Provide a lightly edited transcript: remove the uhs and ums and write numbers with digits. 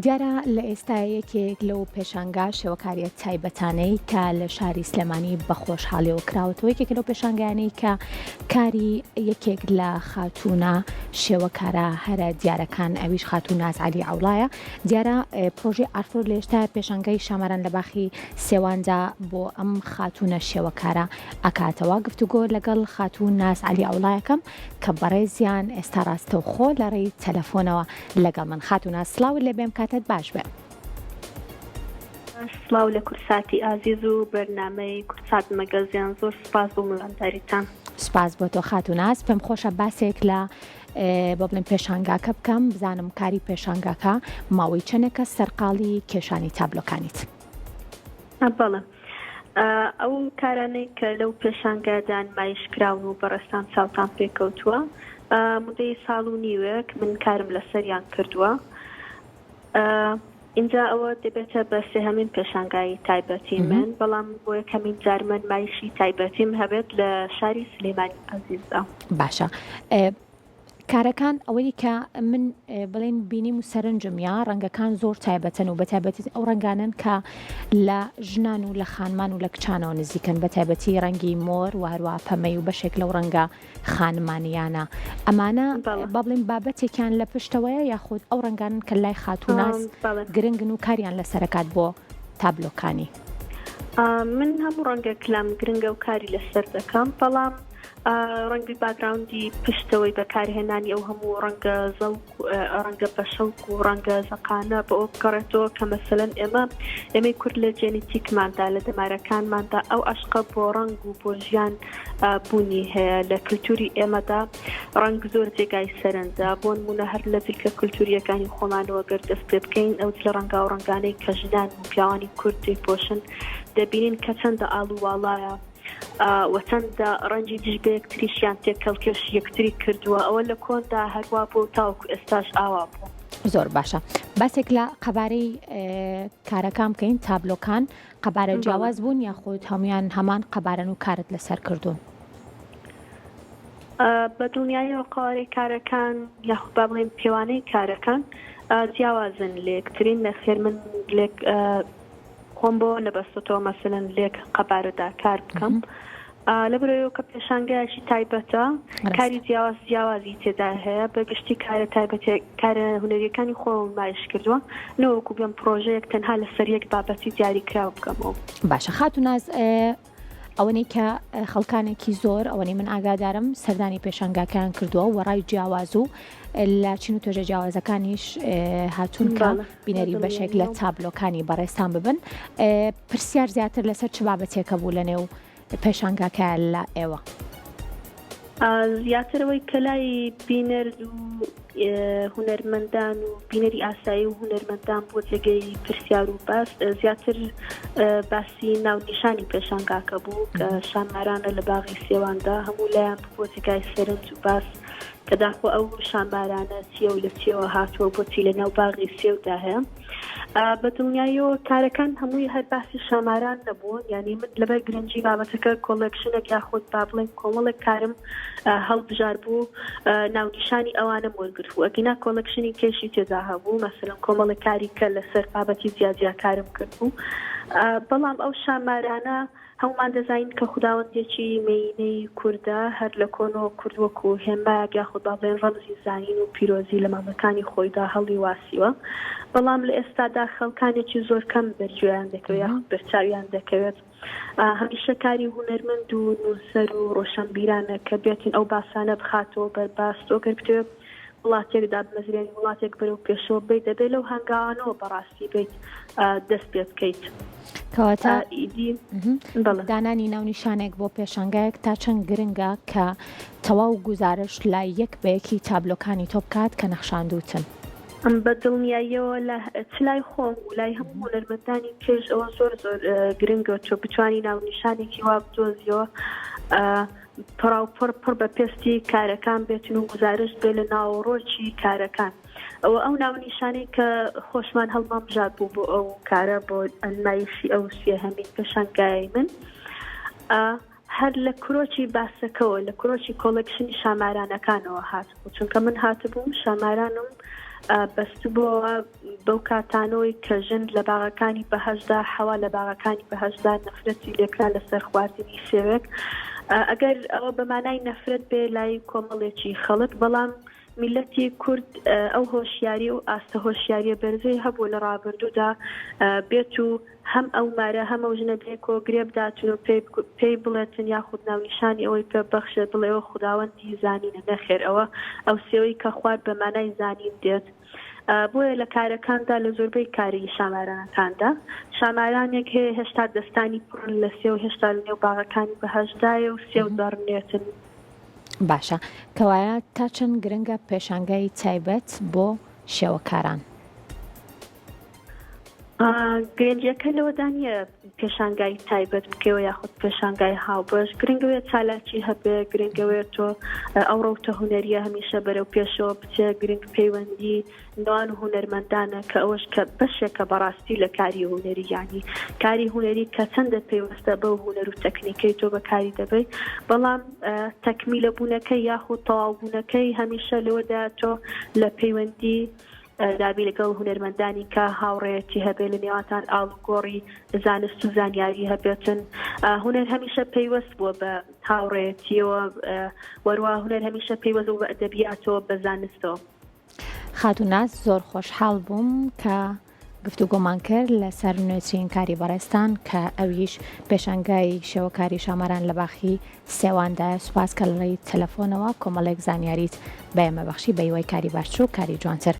دیارە لە ئێستا یەکێک لەو پێشانگا شێوەکاریە تایبەتانەی کە لە شاری سلێمانی بە خۆشحاڵیەوە کراوەتەوە یەکێک لەو پێشانگایانەی کە کاری یەکێک لە خاتوونە شێوەکارە هەرە دیارەکان ئەویش خاتوو ناز عەلی عەوڵایە دیارە پرۆژەی ئارفۆر لە ئێستا پێشانگای شاماران لە باخی سێواندا بۆ ئەم خاتوونە شێوەکارە ئەکاتەوە گفتوگۆ لەگەڵ خاتوو ناز عەلی عەوڵایەکەم کە بەڕێزیان ئێستا ڕاستەوخۆ لە ڕێی تەلەفۆنەوە لەگەڵ من خاتوو ناز سڵاوت لێ بێم کاتت باش بێ. سڵاو لە کوردساتی ئازیز و بەرنامەی کوردسات مەگەزیان زۆر سوپاس بۆ میوانداریتان. سوپاس بۆ تۆ خاتوو ناز پێم خۆشە باسێک لە بۆ بڵێم پێشانگاکە بکەم بزانم کاری پێشانگاکە ماوەی چەندێکە سەرقاڵی کێشانی تابلۆکانیت. بەڵێ ئەو کارانەی کە لەو پێشانگادا نمایش کراون و بەڕێزتان چاوتان پێکەوتووە مدەی ساڵ و نیوێک من کارم لەسەریان کردووە. ئینجا ئەوە دەبێتە بە سێهەمین پێشانگای تایبەتی من، بەڵام بۆ یەکەمین جار من نمایشی تایبەتیم هەبێت لە شاری سلێمانی ئازیزدا. باشە کارەکان ئەوەی کە من بڵێن بینیم و سەرنجم یا ڕەنگەکان زۆر تایبەتن و بەتایبەتی ئەو ڕەنگانن کە لە ژنان و لە خانمان و لە کچانەوە نزیکن بە تایبەتی ڕەنگی مۆر و هەروە پەمەی و بەشێک لەو ڕەنگە خانمانیانە ئەمانە با بڵێین بابەتێکیان لە پشتەوەیە یاخود ئەو ڕەنگانن کە لای خاتووناز گرنگن و کاریان لەسەرەکات بۆ تابلۆکانی؟ من هەموو ڕەنگێک لام گرنگە و کاری لەسەر دەکەم بەڵام ڕەنگی background ی پشتەوەی بەکارهێنانی ئەو هەموو ڕەنگە زەوق ڕەنگە بەشەوق و ڕەنگە زەقانە بۆ ئەوە بگەڕێتەوە کە مەسەلەن ئێمە ئێمەی کورد لە جێنیتیکماندا لە دەمارەکانماندا ئەو عەشقە بۆ ڕەنگ و بۆ ژیان بوونی هەیە لە کللتوری ئێمەدا ڕەنگ زۆر جێگای سەرنجە بۆ نمونە هەر لە جلکە کللتوریەکانی خۆمانەوە گەر دەست پێ بکەین ئەو جلە ڕەنگاو ڕەنگانەی کە ژنان و پیاوانی کورد دەیپۆشن دەبینین کە چەندە ئاڵ و واڵایە و چەندە ڕەنگی دژ بە یەکتریشیان تێکەڵکێشی یەکتری کردووە، ئەوە لە کۆندا هەروا بووە و تاوەکو ئێستاش ئاوا بووە. زۆر باشە باسێک لە قەبارەی کارەکان بکەین تابلۆکان قەبارە جیاواز بوون یاخود هەمویان هەمان قەبارەن و کارت لەسەر کردوون؟ بە دڵنیاییەوە قەوارەی کارەکان یاخود با بڵێین پێوانەی کارەکان جیاوازن لەیەکترین نەخێر من لێک خۆم بۆ نەبەستۆتەوە مەسەلەن لێک قەبارەدا کار بکەم لەبەرەوە کە پێشانگایەکی تایبەتە کاری جیاواز جیاوازی تێدا هەیە بە گشتی کارە تایبەتێ کارە هونەریەکانی خۆم نمایش کردووە نەوەکو بێم پرۆژەیەک تەنها لەسەر یەک بابەتی دیاری کراو بکەمەوە. باشە خاتوو ناز ئەوەنەی کە خەڵکانێکی زۆر ئەوەنەی من ئاگادارم سەردانی پێشانگاکەیان کردووە و ڕای جیاواز و لە چین و توێژە جیاوازەکانیش هاتوون کە بینەری بەشێک لە تابلۆکانی بەڕێزتان ببن پرسیار زیاتر لەسەر چ بابەتێکە بوو لە نێو پێشانگاکە لە ئێوە؟ زیاتر ئەوەی کە لای بینەر و هونەرمەندان و بینەری ئاسایی و هونەرمەندان بۆ جێگەی پرسیار و باس زیاتر باسی ناونیشانی پێشانگاکە بوو کە شامارانە لە باغی سێواندا هەموو لایەن بۆ جێگای سەرنج و باس کە داخۆ ئەو شامارانە چییە و لە چیەوە هاتووە بۆچی لە ناو باغی سێودا هەیە بە دڵنیاییەوە کارەکان هەمووی هەر باسی شاماران نەبوون یعنی من لەبەر گرنگی بابەتەکە collection ێک یاخود با بڵێن کۆمەڵێک کارم هەڵبژار بوو ناونیشانی ئەوانم وەرگرت بوو ئەگینا collection ی کێشی تێدا هەبوو مەسەلەن کۆمەڵێک کاری کە لەسەر بابەتی جیاجیا کارم کرد بوو بەڵام ئەو شامارانە هەموومان دەزانین کە خوداوەندێکی مێینەی کوردە، هەر لە کۆنەوە کورد وەکو هێمایەک یاخود با بڵێین ڕەمزی زانین و پیرۆزی لە مامەکانی خۆیدا هەڵیواسیوە، بەڵام لە ئێستادا خەڵکانێکی زۆر کەم بەرگوێیان دەکەوێت یاخود بەرچاویان دەکەوێت. هەمیشە کاری هونەرمەند و نووسەر و ڕۆشەنبیرانە کە بێتن ئەو باسانە بخاتەوە بەر باس، تۆ گەر بتەوێت وڵاتێک دابمەزرێنی، وڵاتێک بەرەو پێشەوە بەیت، دەبێت لەو هەنگاوانەوە بەڕاستی بیت دەست پێ بکەیت. کەواتە دانانی ناونیشانێک بۆ پێشانگایەک تا چەند گرنگە کە تەواو گوزارشت لە یەک بە یەکی تابلۆکانی تۆ بکات کە نەخشاندووتن؟ بە دڵنیاییەوە لە چ لای خۆم و لای هەموو هونەرمەندانی کێش ئەوە زۆر زۆر گرنگە تۆ بتوانی ناونیشانێکی وا بدۆزیەوە پڕاوپڕ پڕ بە پێستی کارەکان بێتن و گوزارشت بێ لە ناوەڕۆکی کارەکان. ئەوە ئەو ناونیشانەی کە خۆشمان هەڵمان بژارد بوو بۆ ئەو کارە بۆ نمایشی ئەو سێهەمین پێشانگایەی من هەر لە کرۆکی باسەکەوە لە کرۆکی collection ی شامارانەکانەوە هاتبوو چونکە من هاتبووم شامارانم. بەستبووەوە بەو کاتانەوەی کە ژن لە باغەکانی بەهەشتدا، حەوا لە باغەکانی بەهەشتدا نەفرەتی لێکرا لەسەر خواردنی سێوێک. ئەگەر ئەوە بە مانای نەفرەت بێ لای کۆمەڵێکی خەڵک، بەڵام میللەتی کورد ئەو هۆشیاری و ئاستە هۆشیاریە بەرزەی هەبوو لە ڕابردوودا بێت و هەم ئەو مارە هەم ئەو ژنە بێکۆ گرێ بداتن و پێی بڵێتن یاخود ناونیشانی ئەوەی پێ ببەخشێت بڵێ ئەوە خوداوەندی زانینە نەخێر ئەوە ئەو سێوەی کە خوارد بە مانای زانین دێت بۆیە لە کارەکاندا لە زۆربەی کاری شامارانەکاندا شامارانێک هەیە هێشتا دەستانی پڕن لە سێو هێشتا لە نێو باغەکانی بەهەشتدایە و سێو دەڕنێتن. باشە کەوایە تا چەند گرنگە پێشانگای تایبەت بۆ شێوەکاران؟ گرنگیەکە لەوەدا نییە پێشانگای تایبەت بکەوە یاخود پێشانگای هاوبەش گرنگەوەیە چالاکی هەبێ گرنگەوەیە تۆ ئەو ڕەوتە هونەریە هەمیشە بەرەو پێشەوە بچێ گرنگ پەیوەندی نێوان هونەرمەندانە کە ئەوەش کە بەشێکە بەڕاستی لە کاری هونەری یانی کاری هونەری کە چەندە پەیوەستە بەو هونەر و تەکنیکەی تۆ بەکاری دەبەی بەڵام تەکمیلە بوونەکەی یاخود تەواو بوونەکەی هەمیشە لەوەدا تۆ لە پەیوەندی دابی لەگەڵ هونەرمەندانی کە هاوڕێیەتی هەبێ لە نێوانتان ئاڵوگۆڕی زانست و زانیاری هەبێتن هونەر هەمیشە پەیوەست بووە بە هاوڕێیەتیەوە وەروە هونەر هەمیشە پەیوەست بوو بە ئەدەبیاتەوە بە زانستەوە. خاتوو ناز زۆر خۆشحاڵ بووم کە گفتوگۆمان کرد لەسەر نوێترین کاری بەڕێزتان کە ئەویش پێشانگای شێوەکاری شاماران لە باخی سێواندایە سوپاس کە لە ڕێی تەلەفۆنەوە کۆمەڵێک زانیاریت بە ئێمە بەخشی بە هیوای کاری باشتر و کاری جوانتر.